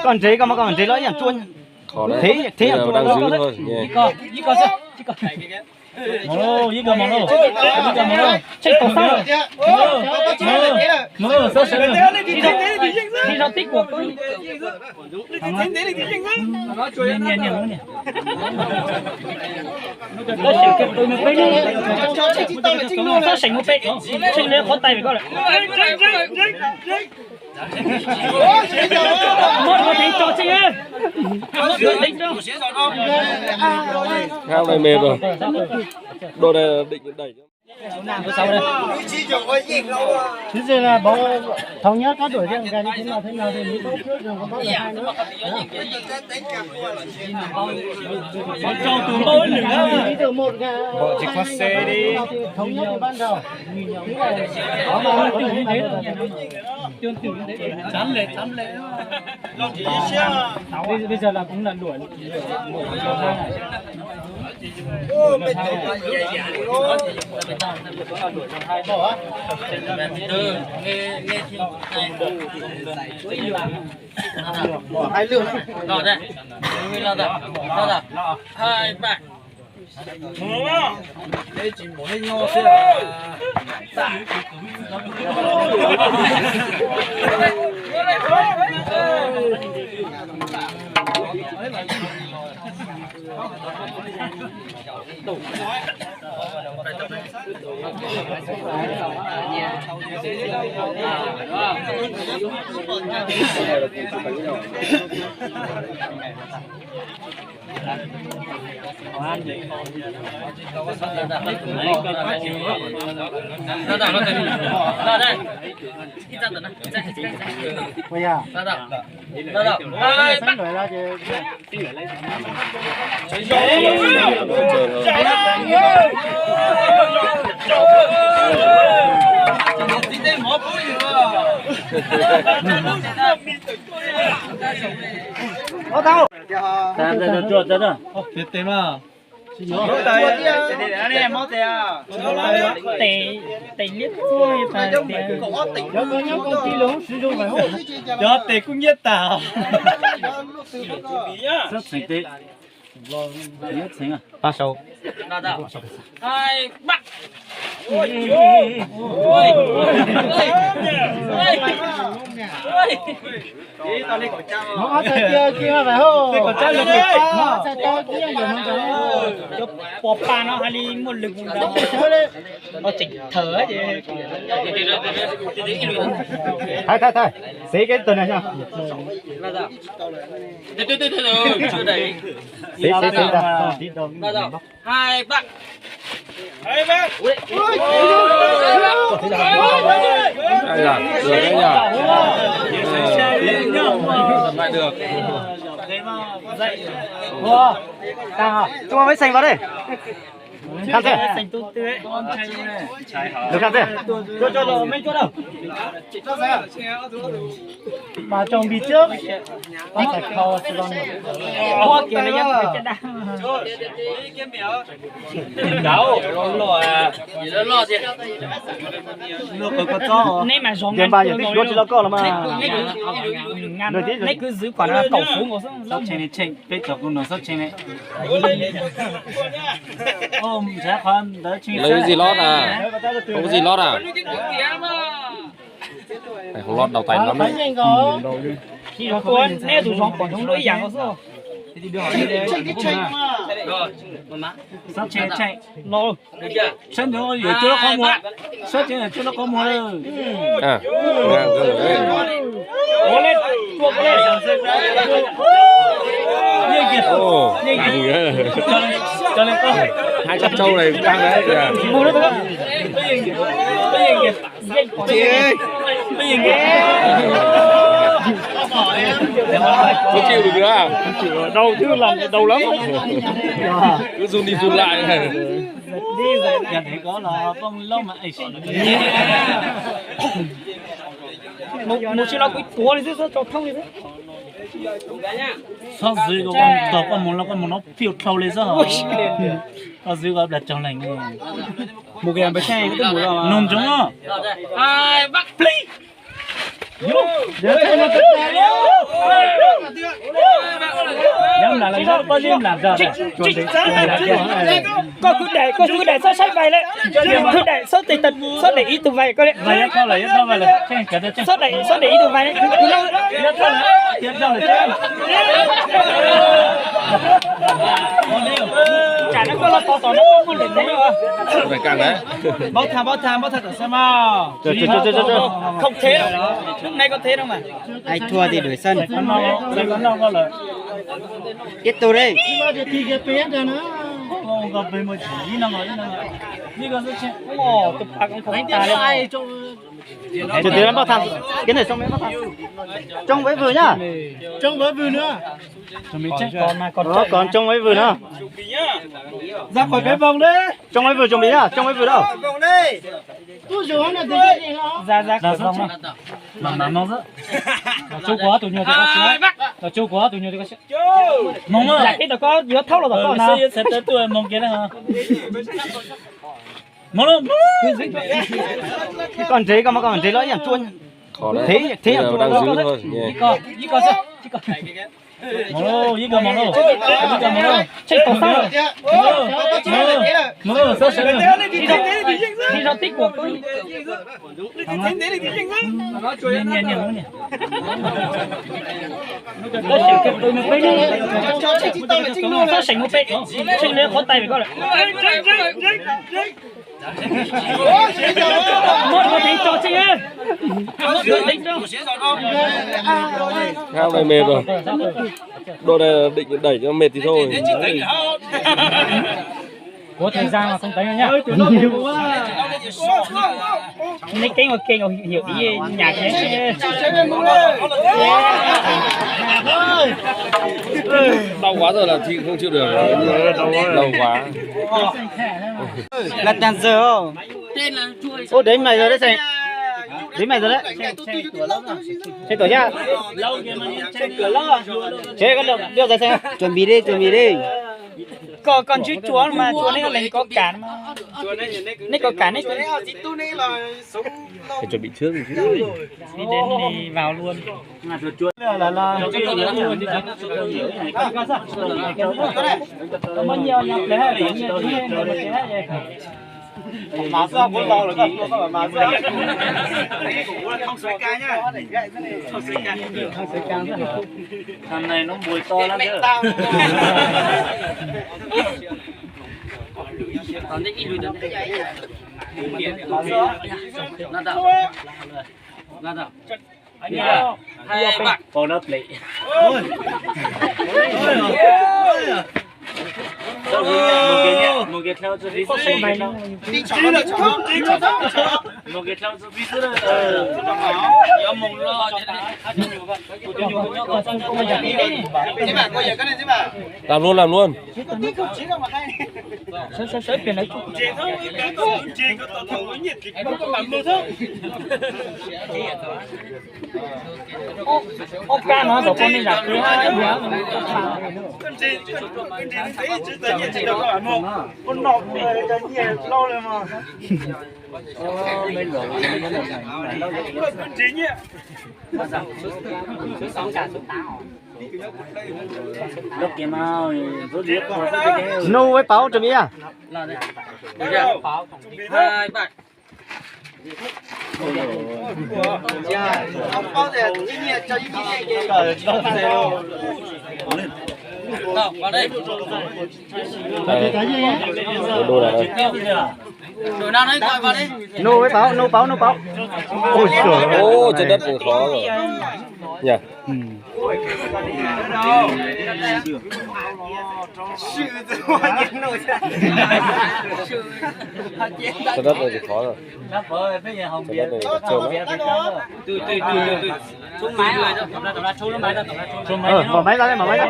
Koj nres koj mas koj nres los ib yam tsuaj. Thib, thib yam tsuaj. Txhob seem ua pem, tshee li qhov tais koj lawm. Muab qhov teev tso tshee. Hab lai me rau. Dua na, deem daim. Thov nyob kab đuổi cho người ta như thế nào thế nào thì mình báo trước cho người ta biết là hai nữa. Thống nhất từ ban đầu. Thế là có mà không có thể mà được. Bây, bây giờ là cũng là đuổi. Hai lượt. Hai ba. Tes, tes liab txuj tas tias. Cov tes kuj nyiab tas. Txhob txheem tes. Txhob txheem. Pab sau. Cov pos pa no hais li muaj lwg mus ntawd. Tseem thawm ces. Thais, thais, thais. Xev kev tawg na. Xev, xev, xev. Ua, tag, cho mấy xanh vào đây. Khăn thế. Được khăn thế. Cho, cho lọ mấy chuột đâu. Mà trồng vịt trước. Có phải kho cho con. Ua kìa, nó dán cái chết đã. Neb mas zov ngan tuag nkaus li. Neb kwv zwv kom no kaum fuv nkaus xwb. Peb cov kuv nus xab tshee ne. Lawv zis lod na. Zis lod na. Lod đầu tay lắm. Tsis zov tua, neb tus zov pom zoo ib yam nkaus xwb. Xab tshee tshee. Sab ntawd yuav cuab lub qhov muag. Sab tshee yuav cuab lub qhov muag. Hai trăm trâu này tăng đấy. Không chịu được nữa à? Đau chứ, làm đau lắm. Cứ run đi run lại này. Mus tsis los kuv tuav li xwb, tso thoob li xwb. Txhob zwv, tog koj mus los koj mus no phiu dhau li xwb. Koj zwv koj plas tsoog leeg. Mus kiag pes tsheej twb mus los nug ntsoov no. Plig. Koj khwv daim, koj khwv daim txhob saib vais lawm. Khwv daim txhob tes, txhob daim ib tug vais koj li. Txhob daim, txhob daim ib tug vais. Tsam no koj los tos tom no koj muaj lwm tus. Npaub thaj, npaub thaj, npaub thaj tom xab mas. Không thế đâu. Lúc nãy có thế đâu mà. Ai thua thì đuổi sân. Tiếp tục đi. Ôi, tus pha cũng không tài đâu. Chủ tịch Lâm Bắc Thành, cái này xong Lâm Bắc Thành. Trông với Vư nhá. Trông với Vư nữa. Ủa, còn trông với Vư nữa. Ra khỏi cái vòng đấy. Trông với Vư chuẩn bị nhá, trông với Vư đâu. Ra, ra khỏi vòng. Mày mày mong chứ. Tao chú của tụi nhồi tụi con xíu. Tao chú của tụi nhồi tụi con xíu. Mong á. Lam ib tau koj yuav thaub los tau koj na. Mong kiag na. Mong lawm. Koj nrhiav, koj muab koj nrhiav los ib yam tsuas. Thế, thế yam tsuas. Ib koj, ib koj xwb. Mong lawm, ib koj mong lawm. Ib koj mong lawm. Tsheej tau xab. Mong lawm, xab sawv. Ib zog tib kuam koj. Niam, niam, niam, niam. Xab seem mus pem, tsheej li qhov tais koj lawm. Muab tus teev tso tsheej. Muab tus teev tso. Ngáp đây mệt rồi. Đôi này định đẩy cho mệt thì thôi. Có thời gian mà không đánh nhá. Neb keeb ua ke, hiểu ý nhạc nhé. Đau quá rồi là chị không chịu được. Đau quá. Là tàn giờ. Ô, đến mày rồi đấy, Sành. Đến mày rồi đấy. Xe tuổi nhá. Xe có được, được rồi, Sành. Chuẩn bị đi, chuẩn bị đi. Koj, koj ntsib tsuas mas tsuas neb lees kov kam mas. Neb kov kam neb. Phải chuẩn bị trước một chút. Đi đến đi vào luôn. Mas xwb, kuv laus lawm koj tua koj mas xwb. Thông suối ca nhá. Thông suối ca. Thằng này nó mùi to lắm chứ. Hai, ba. Con nó plị. Một cái theo cho tí xíu. Một cái theo cho tí xíu. Làm luôn, làm luôn. Ub, kab no kom poj niam zam kwv. Nub với Páo chuẩn bị à? Nô với Páo, nô Páo, nô Páo. Ôi giời ơi. Ô, trên đất cũng khó rồi. Nhỉ? Trên đất này thì khó rồi. Trên đất này thì trơn lắm. Ờ, mở máy ra đây, mở máy ra.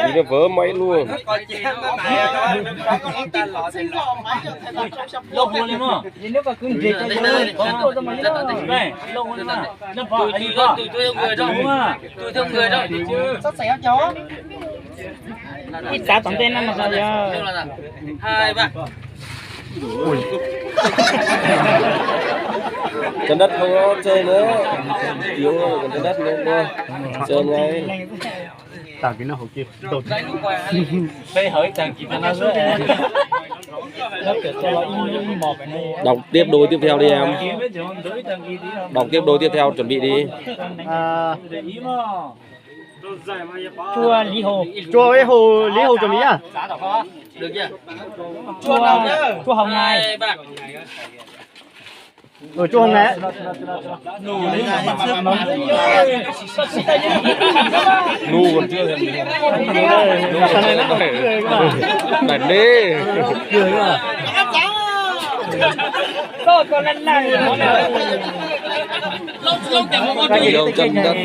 Nhìn nó vớ máy luôn. Ib txav tom ntej no mas yog. Cov dab thau no tseg na, yuav cov dab no ua tseg na. Đọc tiếp đôi tiếp theo đi em. Đọc tiếp đôi tiếp theo, chuẩn bị đi. Chua Lý Hồ. Chua Lý Hồ, Lý Hồ chuẩn bị nhá. Chua, chua Hồng Ngài. Ủa, Chu Hồng này. Nu còn chưa thì đàn đi. Vô chân đất.